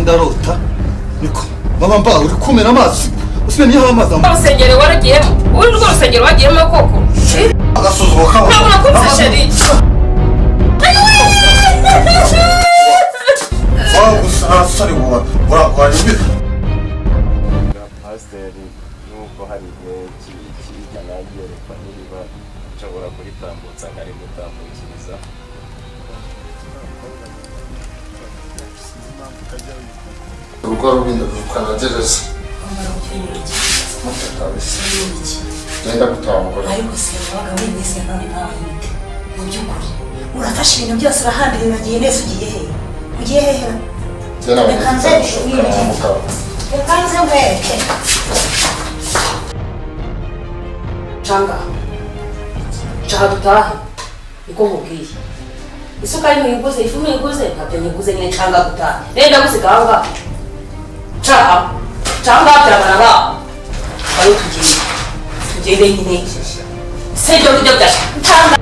Ndarota niko mama mba uri kumena amazi usime niyo amazi. Urusengero waragiyemo? Ubu ni rwo rusengero wagiyemo koko? Agasuzuguro kabo. Ntabwo nakunze, chéri. Gusa sari wanyumvira. Pasiteri, nubwo hari igihe kijya nagerekwa n'iriba, nshobora kuritambutsa nkarimutambukiriza. Urugo rubindi rukana gereza genda gutaha umugore. Ariko se wabaga wese none nawe bite? Mu by'ukuri urafashe ibintu byose, urahambira, uragiye neza. Ugiye hehe? Ugiye hehe? Kera. Reka nze. Mugabo. Reka nze nkwereke. Canga caha dutahe, niko nkubwiye. Isukari ntuyiguze, ifu ntuyiguze, ntabyo nyiguze nyine. Canga gutahe rero, ndagusiga aho ngaho. Caha, caha ngaho, byamara ngaho. Ayo tugende, tugende nyine. Se ibyo ngibyo bya canga.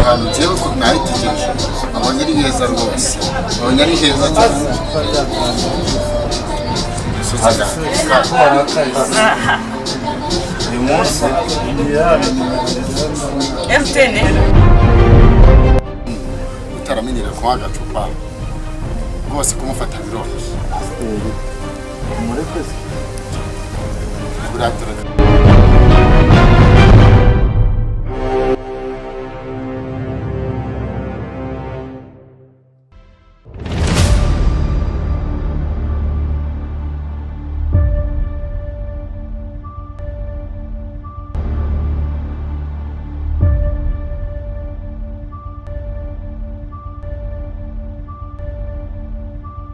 Ahantu njyewe ko nahitegereje abonye ari heza rwose, abonye ari heza cyane. Imisozi Uyu munsi. MTN. Utaramenyereye kunywa agacupa rwose, kumufata biroroshye. Buriya.